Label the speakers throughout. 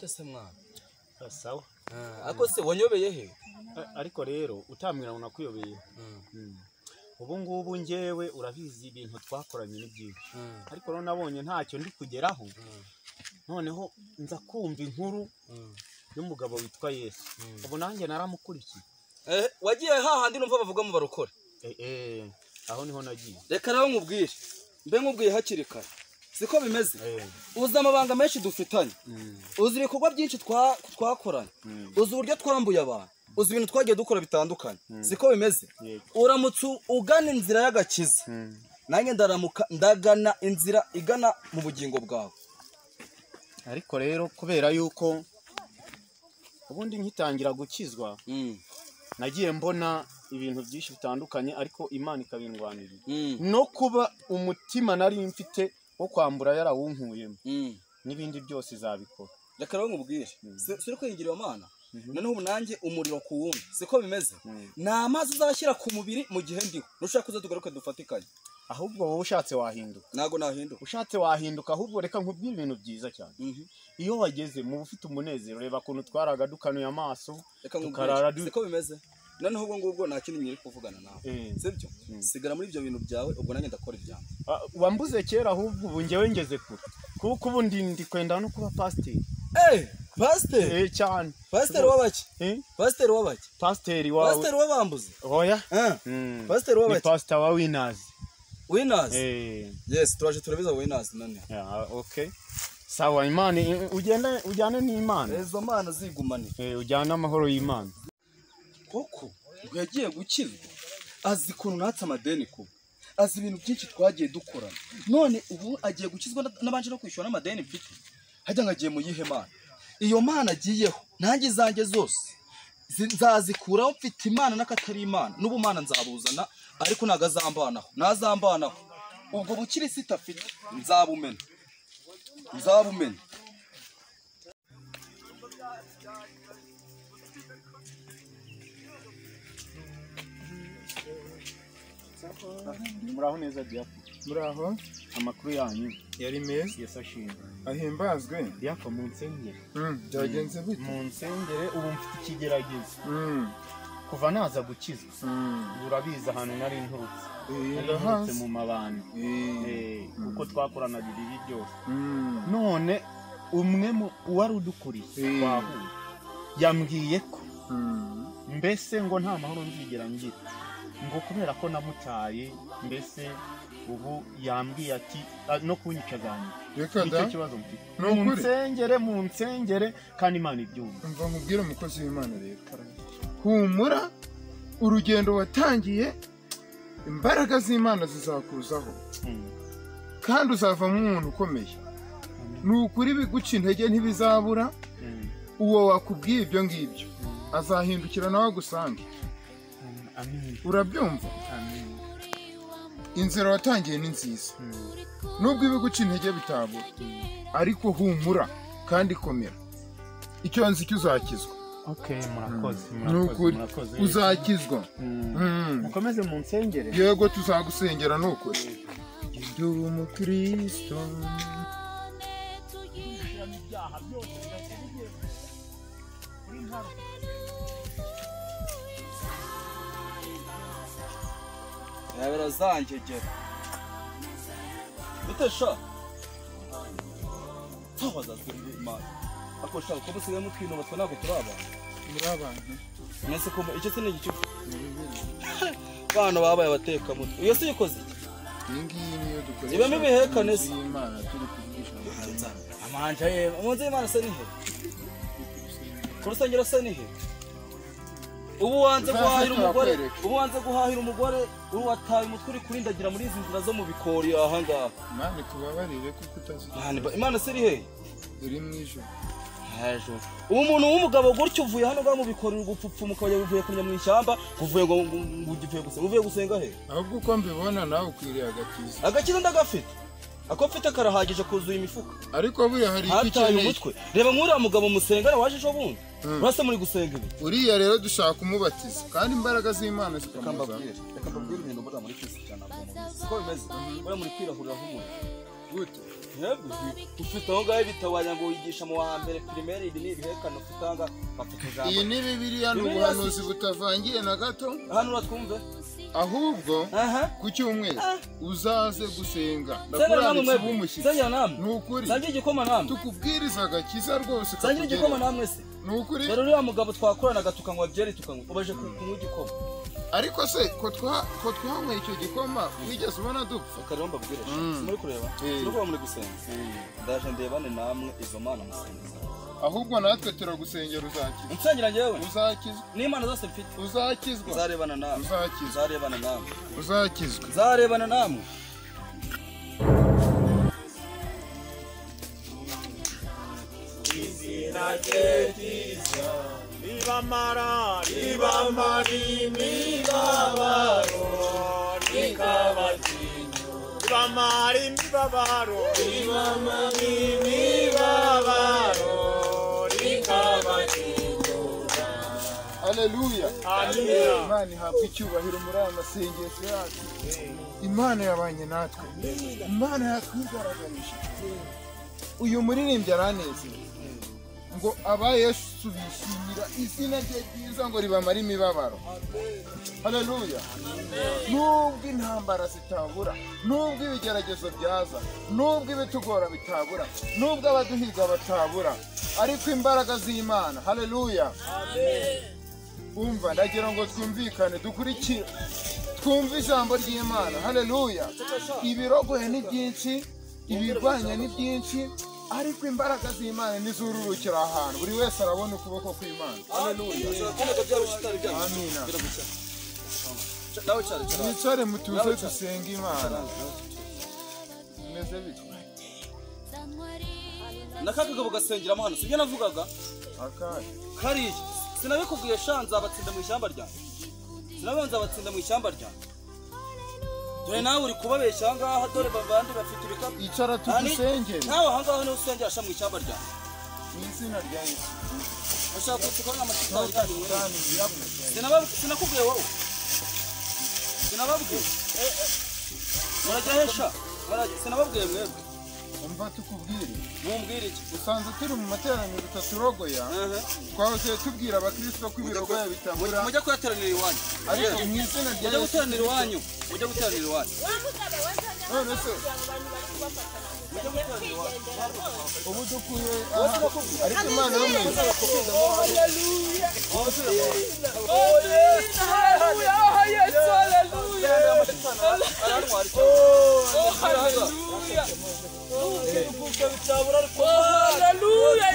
Speaker 1: Bite se mwana?
Speaker 2: Sawa.
Speaker 1: Ako se wanyobeye he?
Speaker 2: Ariko rero utambwira ngo nakuyobeye. Ubu ngubu ngewe urabizi ibintu twakoranye ni byinshi. Ariko rero nabonye ntacyo ndi kugeraho. Noneho nza kumva inkuru y'umugabo witwa Yesu. Ubu nanjye naramukurikiye.
Speaker 1: Wagiye hahandi numva bavuga mu barokore.
Speaker 2: Aho niho nagiye.
Speaker 1: Reka rero nkubwire. Mbe nkubwiye hakiri kare. Siko bimeze. Uzi amabanga menshi dufitanye. Uzi ibikorwa byinshi twakoranye. Uzi uburyo twambuye abantu. Uzi ibintu twagiye dukora bitandukanye. Siko bimeze. Uramutse ugana inzira y'agakiza. Nanjye ndaramuka ndagana inzira igana mu bugingo bwawe.
Speaker 2: Ariko rero kubera yuko ubundi nkitangira gukizwa nagiye mbona ibintu byinshi bitandukanye ariko Imana ikabindwanirira. No kuba umutima nari mfite wo kwambura yarawunkuyemo n'ibindi byose izabikora.
Speaker 1: Reka rero nkubwire. Suri kwigira iyo Mana. Noneho nanjye umuriro ku wundi. Siko bimeze. Nta mazi uzashyira ku mubiri mu gihe ndiho. Nushaka kuza tugaruke dufatikanye.
Speaker 2: Ahubwo wowe ushatse wahinduka.
Speaker 1: Ntago nahinduka.
Speaker 2: Ushatse wahinduka ahubwo reka nkubwire ibintu byiza cyane. Iyo wageze mu ufite umunezero reba kuntu twaraga dukanuye amaso tukarara
Speaker 1: siko bimeze. Noneho ubwo ngubwo nta kintu nyiri kuvugana nawe. Sibyo? Sigara muri ibyo bintu byawe ubwo nanjye ndakora ibyanjye.
Speaker 2: Wambuze kera ahubwo ubu ngewe ngeze kure. Kuko ubu ndi kwenda no kuba pasiteri.
Speaker 1: Pasiteri?
Speaker 2: Cyane.
Speaker 1: Pasiteri w'abaki? Pasiteri w'abaki?
Speaker 2: Pasiteri wawe.
Speaker 1: Pasiteri w'abambuze?
Speaker 2: Oya.
Speaker 1: Pasiteri w'abaki?
Speaker 2: Ni pastor wa Winners.
Speaker 1: Winners? Yes, turaje turabiza Winners none.
Speaker 2: Okay. Sawa Imana ugenda ujyane n'Imana.
Speaker 1: Ezo Mana zigumane.
Speaker 2: Ujyane amahoro y'Imana.
Speaker 1: Koko ngo yagiye gukizwa azi kuntu natse amadeni kuba azi ibintu byinshi twagiye dukorana none ubu agiye gukizwa nabanje no kwishyura n'amadeni mfite hajya ngagiye mu yihe Mana iyo Mana agiyeho nanjye zanjye zose nzazikuraho mfite Imana n'akatari Imana n'ubu Mana nzabuzana ariko ntago azambanaho nazambanaho ubwo bukirisita afite nzabumena nzabumena.
Speaker 2: Muraho neza Diako.
Speaker 3: Muraho.
Speaker 2: Amakuru yanyu
Speaker 3: yari meza.
Speaker 2: Yesu ashimwe.
Speaker 3: Ahimbazwe.
Speaker 2: Diako mu nsengere.
Speaker 3: Byagenze bite?
Speaker 2: Mu nsengere ubu mfite ikigeragezo. Kuva naza gukizwa. Urabizi ahantu nari nturutse. Nturutse mu mabandi. Kuko twakoranaga ibibi byose. None umwe mu wari udukuriye twahuye yambwiye ko mbese ngo nta mahoro nzigera ngira. Ngo kubera ko namutaye mbese ubu yambwiye ati no kunyica zanjye. Nicyo kibazo mfite. Munsengere munsengere kandi Imana ibyumva.
Speaker 3: Umva nkubwire umukozi w'Imana rero. Humura urugendo watangiye imbaraga z'Imana zizakuzaho. Kandi uzavamo umuntu ukomeye. Ni ukuri biguca intege ntibizabura. Uwo wakubwiye ibyo ngibyo azahindukira nawe agusange.
Speaker 2: Amen.
Speaker 3: Urabyumva?
Speaker 2: Amen.
Speaker 3: Inzira watangiye ni nziza. Nubwo ibiguca intege bitabura. Ariko humura kandi komera. Icyo nzi cyo uzakizwa.
Speaker 2: Okay, murakoze. Murakoze.
Speaker 3: Uzakizwa.
Speaker 2: Mukomeze mu nsengere.
Speaker 3: Yego tuzagusengera nukuri. Ndi umukristo.
Speaker 1: Yabera zangegera. Bite sha? Tabaza Imana. Ako sha ko busigaye mutwino batwa nako turaba.
Speaker 3: Muri abantu.
Speaker 1: Mwese ko icyo se ni igicu. Bana babaye abateka mutwe. Iyo se ikoze iki?
Speaker 3: Iyi ngiyi niyo dukoresha.
Speaker 1: Ibamo ibihekane se.
Speaker 3: Imana turi kuvugisha.
Speaker 1: Amanja ye, munzi Imana se nihe? Ku rusengero se nihe? Ubu wanze guhahira umugore, ubu wanze guhahira umugore, uri wataye umutwe uri kurindagira muri izi nzira zo mu bikori aha ngaha.
Speaker 3: Imana tubabarire kuko utazi.
Speaker 1: Imana se iri he?
Speaker 3: Iri mu ijuru.
Speaker 1: Hejuru. Ubu umuntu w'umugabo gutyo uvuye hano ngaha mu bikori uri gupfupfumuka uvuye kunya mu ishyamba, uvuye ngo ugiye gusenga, uvuye gusenga he?
Speaker 3: Ahubwo uko mbibona nawe ukwiriye agakiza.
Speaker 1: Agakiza ndagafite. Ako mfite karahagije kuzuye imifuka.
Speaker 3: Ariko buriya hari icyo
Speaker 1: ukeneye. Umutwe. Reba nk'uriya mugabo musengana waje ejo bundi. Urasa muri gusenga ibi.
Speaker 3: Uriya rero dushaka kumubatiza kandi imbaraga z'Imana zikamuza.
Speaker 1: Reka mbabwire ibintu mbona muri Kristo cyane ntabwo mubizi. Siko bimeze. Buriya muri kwirahurira nk'umuntu.
Speaker 3: Gute?
Speaker 1: Ufite aho ngaho ibitabo ngo wigisha mu wa mbere primaire, ibi ni ibihekano ufite aha bafite ijambo.
Speaker 3: Iyi ni Bibiliya, ni ubuhanuzi butavangiye na gato.
Speaker 1: Hano uratwumve.
Speaker 3: Ahubwo ku cyumweru uzaze gusenga, ndakuranditse ubumushyitsi. Ni ukuri.
Speaker 1: Sangira igikoma namwe.
Speaker 3: Tukubwiriza agakiza rwose.
Speaker 1: Sangira igikoma namwe se.
Speaker 3: Ni ukuri.
Speaker 1: Dore uriya mugabo twakoranaga tukanywa byeri tukanywa, ubaje kunywa igikoma.
Speaker 3: Ariko se ko twanyweye icyo gikoma wigeze ubona dupfa?
Speaker 1: Reka mbabwire, muri kureba nuko muri gusenga, ndaje ndebane namwe izo mana musenga.
Speaker 3: Ahubwo natwe turagusengera uzakizwa.
Speaker 1: Nsengera njyewe
Speaker 3: uzakizwa
Speaker 1: n'Imana zose mfite.
Speaker 3: Uzakizwa.
Speaker 1: Nzarebana namwe.
Speaker 3: Uzakizwa.
Speaker 1: Nzarebana namwe.
Speaker 3: Uzakizwa.
Speaker 1: Nzarebana namwe.
Speaker 2: Izina rye ryiza ribamara ribamara imibabaro rikabatinyu, ribamara imibabaro ribamara imibabaro rikabatinyu.
Speaker 3: Haleluya.
Speaker 2: Amina.
Speaker 3: Imana ihabwa icyubahiro muri aya masengesho yacu. Imana yabanye natwe. Imana yatwigaragarije. Uyu muririmbyi aranezerewe ngo aba Yesu bishimira izina rye ryiza ngo ribamara imibabaro. Haleluya. Nubwo intambara zitabura, nubwo ibigeragezo byaza, nubwo ibitugora bitabura, nubwo abaduhiga batabura, ariko imbaraga z'Imana. Haleluya. Umva, ndagira ngo twumvikane, dukurikire, twumve ijambo ry'Imana. Haleluya. Ibirogoye ni byinshi, ibirwanya ni byinshi, ariko imbaraga z'Imana nizururukira ahantu buri wese arabona ukuboko kw'Imana.
Speaker 1: Haleluya.
Speaker 3: Amina.
Speaker 1: Mwicare
Speaker 3: mutuze dusenge Imana. Meze bityo.
Speaker 1: Nakakagabo gasengeramo hano, sibyo navugaga?
Speaker 3: Akahe?
Speaker 1: Kariya. Sinabikubwiye sha, nzabatsinda mu ishyamba ryanjye. Sinabanza abatsinda mu ishyamba ryanjye. Dore nawe uri kubabeshya aha ngaha, dore bavandi bafite ibikapu.
Speaker 3: Icara tugusengere.
Speaker 1: Nawe aha ngaha niho usengera sha mu ishyamba ryanjye.
Speaker 3: Mu izina rya Yesu.
Speaker 1: Ushaka kutukana amashitani kandi sinakubwiye wowe. Sinababwiye. Murajya hesha. Murajya, sinababwiye mwebwe.
Speaker 3: Umva tukubwire.
Speaker 1: Mumbwire iki?
Speaker 3: Usanze turi mu materaniro tutaturogoya. Twahoze tubwira abakristo ko ibirogoya bitabura.
Speaker 1: Mujya kuyateranira iwanyu.
Speaker 3: Ariko mu izina rya
Speaker 1: Yesu. Mujya guteranira iwanyu. Mujya guteranira iwanyu.
Speaker 3: None se
Speaker 1: mujya guteranira iwanyu.
Speaker 3: Ubu dukuye ariko Imana yo mu ijuru.
Speaker 4: Haleluya. Haleluya. Haleluya. Haleluya.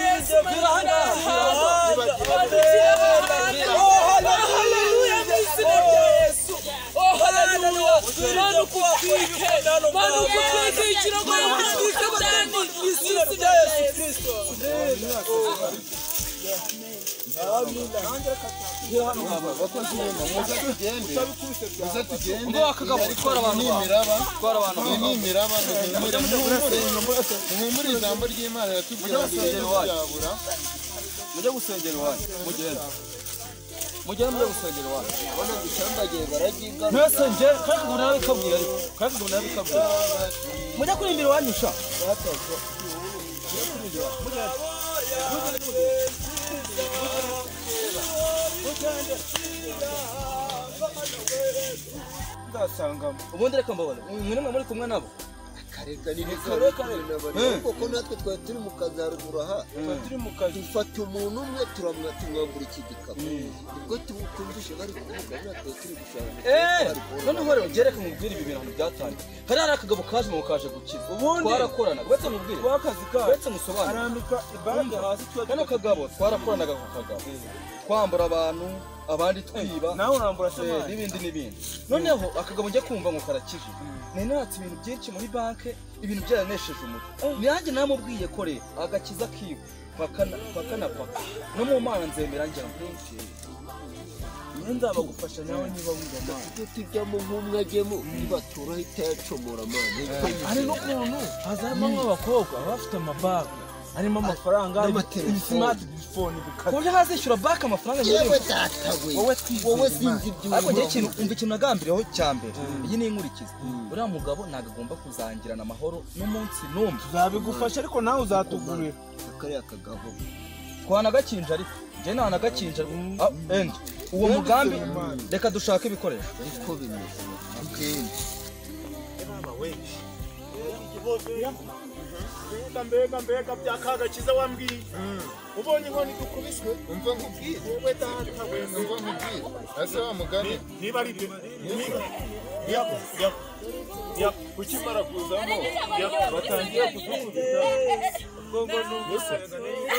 Speaker 4: Yesu. Haleluya mu izina rya Yesu. Oh haleluya. Mana ukutwike. Mana ukutwike ikirago ukutwike cyane mu izina rya Yesu Kristo.
Speaker 3: Muhumure ijambo ry'Imana riratubwira ngo byabura.
Speaker 1: Mujye gusengera iwanyu, mugende. Mugende mujye gusengera iwanyu.
Speaker 5: Bona gushambagiye baragiga.
Speaker 1: Mwese nje kandi ngo nawe kabwiye ariko kandi ngo nawe kabwiye. Mujye kurimbira iwanyu sha.
Speaker 5: Ndasangamo.
Speaker 1: Ubundi reka mbabone. Mwe muri kumwe nabo.
Speaker 5: Kareka ni kuko natwe twari turi mu kazi haruguru aha,
Speaker 1: turi mu kazi
Speaker 5: dufata umuntu umwe turamwambura iki gikapu, ubwo tumwumvishe bari kuvuga natwe turi gushaka.
Speaker 1: Noneho rero gereka mubwire ibi bintu byatangiye. Kari ari akagabo kaje mu kaje gukiza. Twarakoranaga betse mubwire.
Speaker 4: Twakazi kaje.
Speaker 1: Betse musobanure.
Speaker 4: Arambika ibanga hasi twa.
Speaker 1: Kano kagabo twarakoranaga ku kagabo. Twambura abantu abandi twiba.
Speaker 4: Nawe urambura se
Speaker 1: n'ibindi n'ibindi. Noneho akagabo njya kumva ngo karakije. Nenatse ibintu byinshi muri banke, ibintu byaranesheje umutwe. Nanjye namubwiye ko rero agakiza kiwe pakana paka. No mu Mana nzemera njya
Speaker 4: Niyo nzabagufasha nawe niba wiga Mana.
Speaker 5: Tujye tujyamo nk'umwe ajyemo nibatura ahita yacomora Mana.
Speaker 4: Hari n'ukuntu hazamo nk'abakobwa bafite amabaga. Harimo amafaranga,
Speaker 5: N'amatelefone.
Speaker 4: smartphone bikaba.
Speaker 1: Ku buryo ntazishyura banki amafaranga
Speaker 5: Yewe data we,
Speaker 1: Wowe twizeye
Speaker 5: wowe
Speaker 1: Imana.
Speaker 5: sinzi ibyo
Speaker 1: Ariko njye
Speaker 5: urimo.
Speaker 1: ikintu umva, ikintu nagambiriyeho cya mbere, iyi ni inkurikizi. Uriya mugabo ntabwo agomba kuzangirana amahoro n'umunsi n'umwe.
Speaker 4: Tuzabigufasha ariko nawe uzatugurira.
Speaker 5: Kariya kagabo.
Speaker 1: Twanagakinja, ariko njye ntanagakinja. Ah, end uwo mugambi, reka dushake ibikoresho.
Speaker 5: Niko bimeze, tugende.
Speaker 2: Mbega mbega mbega bya kagakiza wambwiye, ubonye inkoni dukubiswe.
Speaker 3: Umva nkubwire.
Speaker 2: Wowe data we.
Speaker 3: Umva nkubwire, ese wa mugani
Speaker 2: Niba ari ibyo, niba yako yako yako
Speaker 3: ukimara kuzamo
Speaker 4: Batangiye kudukubita.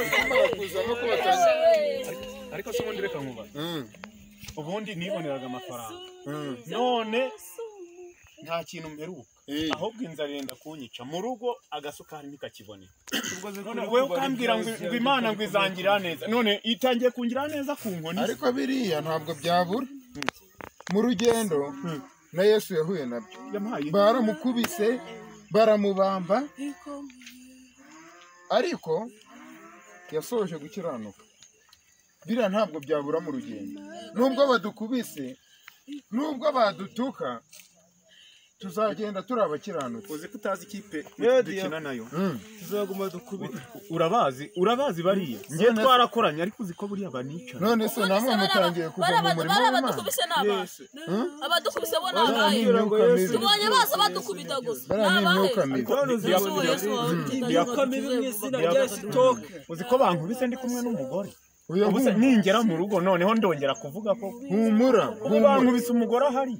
Speaker 3: Ukimara kuzamo ko batangiye
Speaker 2: Ariko se ubundi reka nkubaze. Ubundi niboneraga amafaranga, none nta kintu mperuka. Ahubwo inzara irenda kunyica mu rugo, agasukari ntikakiboneka. None wewe ukambwira ngo Imana ngo izangira neza, none itangiye kungira neza ku nkoni.
Speaker 3: Ariko biriya ntabwo byabura mu rugendo, na Yesu yahuye nabyo.
Speaker 2: Yampaye.
Speaker 3: Baramukubise, baramubamba, ariko yasoje gukiranuka. Biriya ntabwo byabura mu rugendo. Nubwo badukubise, nubwo badutuka, tuzagenda turi abakiranutsi.
Speaker 2: Uzi ko utazi ikipe
Speaker 4: Yeah,
Speaker 2: dukina nayo?
Speaker 4: Tuzaguma dukubita.
Speaker 2: Urabazi, urabazi bariya ngiye twarakoranye, ariko uzi ko buriya banica.
Speaker 3: None se namwe mutangiye kuva mu murimo w'Imana?
Speaker 6: Abadukubise ni abantu, abadukubise bo ni
Speaker 3: Bariya ni
Speaker 6: abahe?
Speaker 3: imyuka mibi.
Speaker 6: Tubonye baza badukubita gusa.
Speaker 3: Bariya ni imyuka mibi.
Speaker 4: Imyuka mibi mu izina rya Yesu toke.
Speaker 2: Uzi ko bankubise ndi kumwe n'umugore?
Speaker 3: Oya,
Speaker 2: Ubu se
Speaker 3: humura.
Speaker 2: ningera mu rugo noneho ndongera kuvuga ko
Speaker 3: Humura.
Speaker 2: ubu
Speaker 3: Humura.
Speaker 2: bankubise umugore ahari.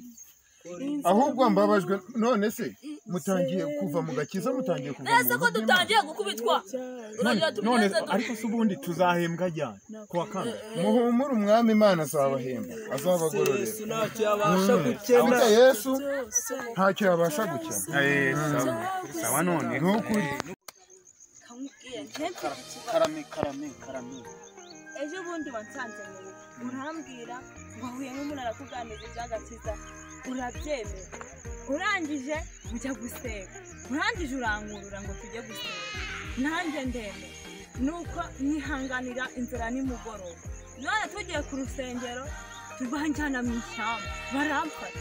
Speaker 3: Ahubwo mbabajwe, none se mutangiye kuva mu gakiza, mutangiye kuva mu
Speaker 6: Ese ko
Speaker 3: bintu by'Imana?
Speaker 6: dutangiye gukubitwa, uragira
Speaker 2: None
Speaker 6: tubigenze dute?
Speaker 2: ariko se ubundi tuzahembwa ryari? Ku wa kangahe?
Speaker 3: Muhumure, Umwami Imana azabahemba, azabagororera.
Speaker 4: Yesu ntacyo yabasha gukena.
Speaker 3: Ufite Yesu ntacyo yabasha gukena.
Speaker 2: Sawa none.
Speaker 3: Ni ukuri.
Speaker 7: Kamubwira njye mfite ikibazo.
Speaker 2: Karame, karame, karame.
Speaker 7: Ejo bundi wansanze mu rugo, urambwira ngo ahuye n'umuntu arakuganiriza iby'agakiza, urabyemera, urangije ujya gusenga, urangije urankurura ngo tujye gusenga, nanjye ndemera, nuko nyihanganira inzara nimugoroba. None tugiye ku rusengero tubanjyana mu ishyamba baramfata.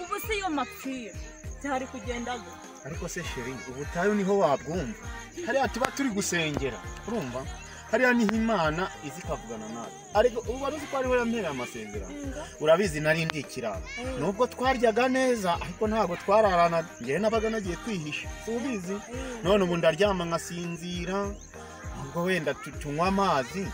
Speaker 7: Ubu si yo mapfira byari kugenda gutya?
Speaker 2: Ariko se chérie, ubutayu niho wabwumva? Hariya tuba turi gusengera, urumva hariya niho Imana izi ikavugana natwe. Ariko ubu wari uzi ko ariho yampereye amasezerano? Urabizi nari ndi ikirara, nubwo twaryaga neza ariko ntabwo twararanaga, njyewe nabaga nagiye kwihisha, si ubizi? None ubu ndaryama nkasinzira, nubwo wenda tunywa amazi,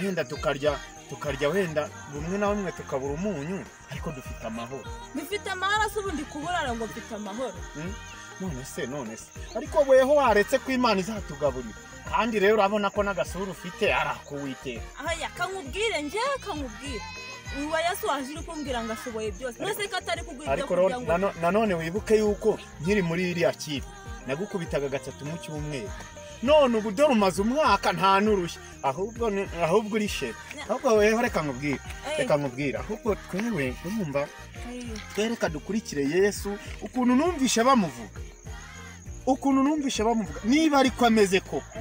Speaker 2: wenda tukarya wenda bumwe na bumwe tukabura umunyu, ariko dufite amahoro.
Speaker 7: Bifite amahoro se? Ubundi kuburara ngo mfite amahoro?
Speaker 2: None se ariko weho waretse ko Imana izatugaburira? Kandi rero urabona ko n'agasura ufite ari akuwiteka.
Speaker 7: Aya, kankubwire, njyewe kankubwire, uwa Yesu waje uri kumbwira ngo ashoboye byose, none ko atari kuguha ibyo
Speaker 2: Ariko rero
Speaker 7: kurya ngo
Speaker 2: nanone wibuke yuko nkiri muri iriya kipe nagukubitaga gatatu mu cyumweru. None ubu dore umaze umwaka nta n'urushyi, ahubwo uri chérie. Ahubwo weho reka nkubwire, reka nkubwire, ahubwo twewe urumva, twereka dukurikire Yesu. Ukuntu numvishe bamuvuga, ukuntu numvishe bamuvuga, niba ariko ameze koko,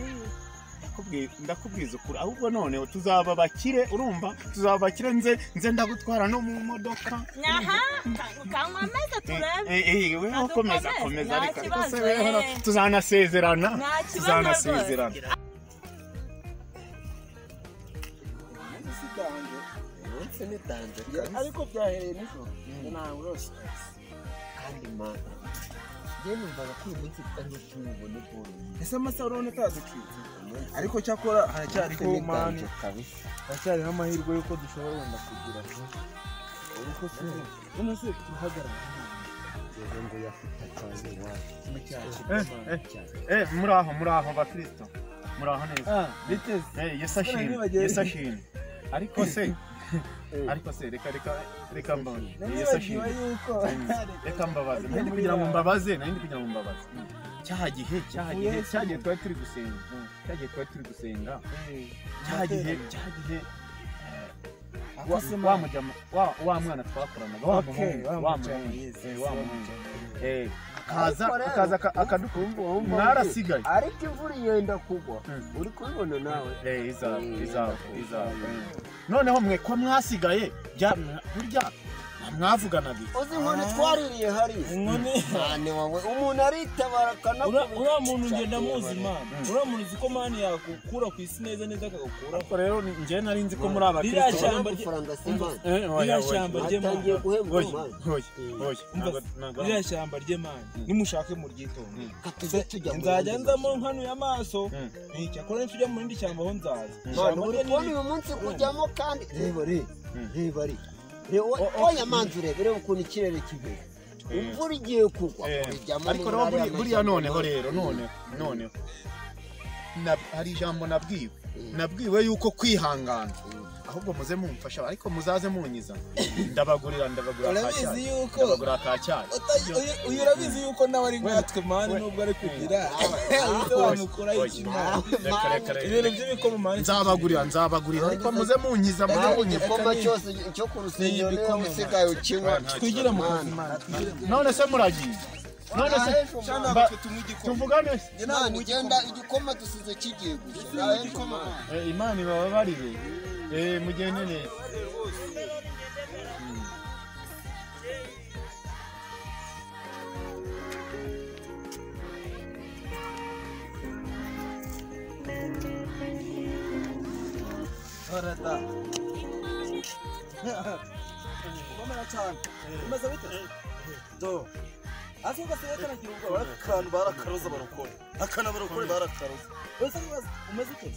Speaker 2: ndakubwiza ukuri, ahubwo noneho tuzaba abakire, urumva, tuzaba abakire. Nze ndagutwara no mu modoka.
Speaker 7: Aha, kanywa ameze turebe.
Speaker 2: Weho komeza.
Speaker 7: Kadukomeze,
Speaker 2: Komeza.
Speaker 7: nta
Speaker 2: Ariko se
Speaker 7: kibazo,
Speaker 2: weho tuzanasezerana.
Speaker 7: Nta kibazo.
Speaker 2: Tuzanasezerana.
Speaker 5: Umunsi ni danger kabisa.
Speaker 4: Ariko byahereye nijoro ntabwo rwose.
Speaker 5: Kandi mana, njye numvaga ko uyu munsi ariho tubibone boro.
Speaker 4: Ese amasaha urabona ataducitse? Ariko cyakora haracyariho man,
Speaker 5: danger kabisa.
Speaker 4: haracyariho amahirwe y'uko dushobora wenda kugira uko se none se tuhagarara.
Speaker 5: Dore ngo yafite cyane iwacu.
Speaker 2: Muraho, muraho bakristo, muraho neza.
Speaker 4: Ah, biteze.
Speaker 2: Yesu ashimwe, Yesu ashimwe. Ariko se reka mbabaze. Yesu ashimwe.
Speaker 4: Yuko
Speaker 2: Reka mbabaze, nari kugira ngo mbabaze, nari kugira ngo mbabaze. Cya gihe twari turi gusenga, cya gihe twari turi gusenga, cya gihe wa mujama, wa mwana twakoranaga, wa muhungu, wa muhungu, wa muhungu. Akaza akaza akadukumva mwarasigaye.
Speaker 5: Ariko imvura yenda kugwa. Uri kubibona nawe.
Speaker 2: Iza. Noneho mwe ko mwasigaye burya mwavuganaga iki?
Speaker 5: Uzi inkoni twaririye hariya.
Speaker 4: Inkoni
Speaker 5: cyane wawe umuntu aritabara kanakubita.
Speaker 4: Uriya muntu ngenda muzi man. Uriya muntu uzi ko man yakukura ku isi neza neza akagukura.
Speaker 2: Ariko rero njye nari nzi ko muri abakristo
Speaker 4: ririya shyamba ry'Imana. Ririya shyamba ry'Imana nimushake muryitonde. Nzajya nzamo nkanuye amaso. Icyakora nitujya mu rindi shyamba ho nzaza.
Speaker 5: Uri kubona uyu munsi kujyamo kandi reba reba reba. Oya manzi urebe reba ukuntu ikirere kimeze. Imvura igiye kugwa.
Speaker 2: Ariko rero buriya noneho rero noneho hari ijambo nabwiwe. Nabwiwe yuko kwihangana. Ahubwo muze mumfasha ariko muzaze munyiza. Ndabagurira
Speaker 4: urabizi yuko
Speaker 2: ndabagurira ka cyayi.
Speaker 4: Uyu urabizi yuko nawe ari nkatwe man nubwo ari kugira. Wamukura iki man. Ibintu by'ibikoma man.
Speaker 2: Nzabagurira ariko muze munyiza
Speaker 5: igikoma cyose cyo ku rusengero niwe usigaye ukinywa.
Speaker 4: Twigira mu kazi man.
Speaker 2: None se muragiye. None se tuvugane se.
Speaker 5: Imana igenda igikoma dusize kigiye gushya.
Speaker 2: Imana ibababarire. Mugende neza.
Speaker 1: Horata. Komera cyane. Umeze bite? Do. Asi ugasigaye kanagira ubwoba akantu barakaroza barukore. Akana barukore barakaroza. Wese umeze ute?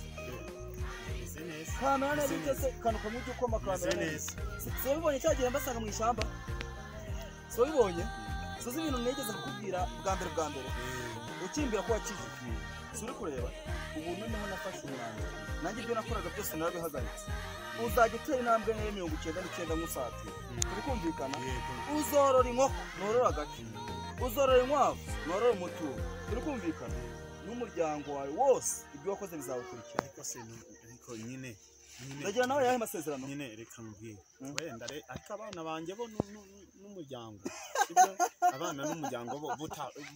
Speaker 1: Kamera neza ute se kanu kamwe ugikoma kamera neza. Si wabibonye cyagiye mbasanga mu ishyamba? Si wabibonye? Si uzi ibintu nigeze kukubwira bwa mbere? Ukimbira ko wakijijwe. Si uri kureba? Ubu noneho nafashe umwanzuro. Nanjye ibyo nakoraga byose narabihagaritse. Uzajya utera intambwe nk'iya 99 nkusatira. Turi kumvikana? Uzorora inkoko, norora agace. Uzorora inkwavu, norora umutungo. Turi kumvikana? N'umuryango wawe wose ibyo wakoze bizagukurikira.
Speaker 2: Ariko se ariko nyine
Speaker 1: ndagira nawe yahe masezerano
Speaker 2: nyine reka mbwire. Wenda ariko abana banjye bo n'umuryango. Sibyo abana n'umuryango bo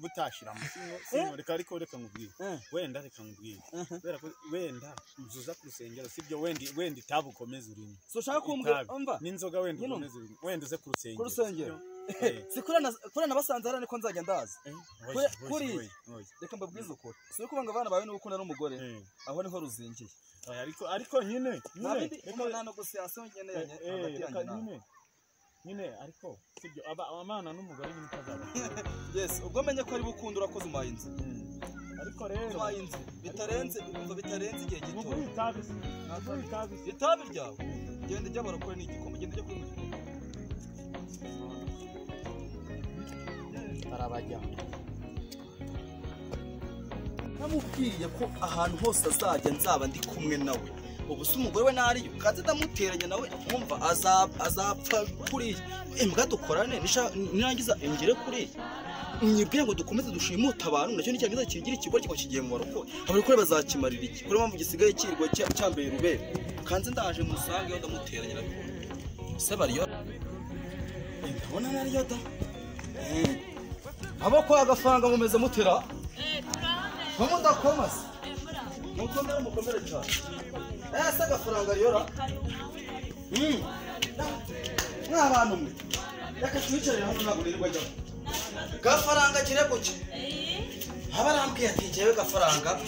Speaker 2: butashira mu reka ariko reka nkubwire. Wenda reka nkubwire. Kubera ko wenda uzuza ku rusengero sibyo wenda itabukomeza urimo.
Speaker 1: So ushaka kumbwira umva
Speaker 2: n'inzoga wenda ukomeza urimo. Wenda uze ku rusengero.
Speaker 1: Ku rusengero. Si kuri nabasanze hara niko nzajya ndaza. Kuri reka mbabwize ukuri. Si uko banga abana bawe n'ukunda n'umugore aho niho ruzingiye.
Speaker 2: Ariko nyine
Speaker 1: reka nta négociation nyine hagati yanjye nawe.
Speaker 2: Nyine ariko sibyo abana n'umugore nyine utazaba.
Speaker 1: Yes, ubwo menye ko ari bukunda urakoze umaye inzu.
Speaker 2: Ariko rero
Speaker 1: umaye inzu bitarenze umva bitarenze igihe gito.
Speaker 2: Itabi
Speaker 1: itabi ryawe. Genda ujya barakore n'igikoma, genda ujya kuri mu gikoma.
Speaker 2: Arabajya.
Speaker 1: Namubwiye ko ahantu hose azajya nzaba ndi kumwe nawe. Ubu se umugore we nariyo kaze ndamuteranya nawe umva azapfa kuriya. Imbwa dukorane nirangiza ingere kuriya. Nyibwiye ngo dukomeze dushimuta abantu nacyo nicyangiza kigira ikigo kiko kigiye mu barokore. Abarokore bazakimarira iki? Kuri mpamvu gisigaye kirwa cyambeye rubere. Kanze ndaje musange yo ndamuteranya nabibona. Se bariyo. Ndabona nariyo da. Abo kwa gafaranga mumeze mutera. Mama ndakomase. Mukomere mukomere cyane. Se gafaranga riyora. Mwabantu mwe. Reka twicare hano ntabwo nirirwa njyamo. Gafaranga kirego cye. Abarambwiye ati njyewe gafaranga.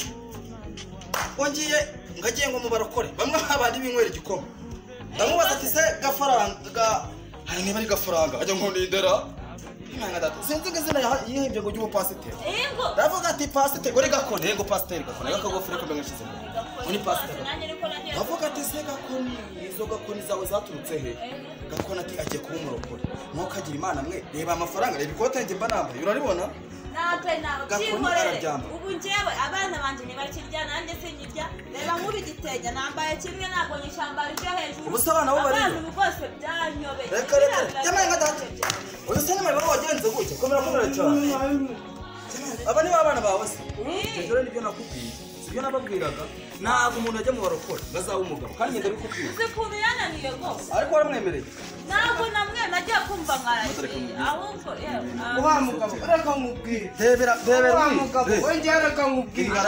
Speaker 1: Wongiye ngagiye ngo mubarokore. Bamwe abandi binywera igikoma. Ndamubaza ati se gafaranga hari niba ari gafaranga ajya ngo nindera. Imana data sinzi ngizina yihebye ngo ry'umupasiteri. Ndavuga ati pasiteri gore gakone ngo pasiteri gakone gakagofere ko mbengashize. Ngo pasiteri. Ndavuga ati se gakoni izo gakoni zawe zaturutse he? Gakoni ati agiye kuba umurokore. Mwokagira Imana mwe reba amafaranga reba ikote njye mba nambaye uraribona?
Speaker 7: Nape nawe byihorere. Ubu njyewe abana banje ntibakirya nanjye sinyirya. Reba nk'ubu igitenge nambaye kimwe ntabwo nyishambara icyo hejuru.
Speaker 1: Ubu se abana bo bariyo.
Speaker 7: Abantu bose byanyobeye.
Speaker 1: Reka reka. Yamaye nka data. Uyu se nyuma baba wagenze gutya. Komera komera cyane. Aba ni babana bawe se. Ibyo nibyo nakubwiye. Sibyo nababwiraga, ntabwo umuntu ajya mu barokore bazaba umugabo kandi ngenda bikubwira.
Speaker 7: Uzi ukuntu yananiye rwose.
Speaker 1: Ariko waramwemereye.
Speaker 7: Ntabwo namwe nagiye kumva nkaragiye ahubwo yewe.
Speaker 8: Wa mugabo reka nkubwire.
Speaker 1: Debera debera
Speaker 8: wa mugabo we reka nkubwire.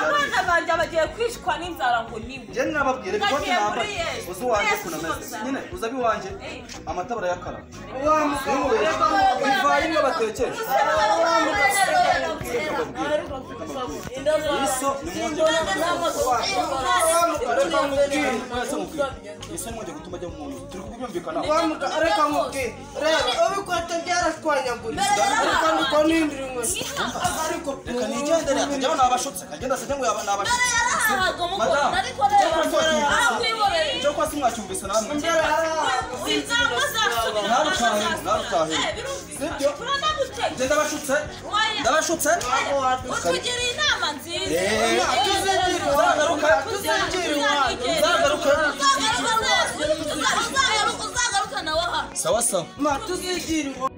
Speaker 7: Abana banjye bagiye kwicwa n'inzara ngo niwe.
Speaker 1: Njye nababwire bikote nambaye. Uzi wanjye kuna meze. Nyine uza biwanje amata barayakara.
Speaker 8: Wa mugabo reka nkubwire.
Speaker 1: Ivayi niyo batekereje. Iso ni mwongeye gutuma ajya mu nzu turi kubyumvikana.
Speaker 8: Reka nkubwire. Reba ubikweto byarashwanyaguritse. Reka ndiko nindira inkweto. Ariko
Speaker 1: reka nigendere atajya nabashutse agenda asajya ngo yaba nabashutse. Madamu cyo kwa simwacyumvise namwe. Narutahe. Sibyo? Ndabashutse. Ndabashutse.
Speaker 6: Utugiriye inama nziza.
Speaker 1: Uzagaruka. Uzagaruka.
Speaker 6: Uzagaruka nawe aha.
Speaker 1: Sawa sawa.
Speaker 8: Ma tuzigira.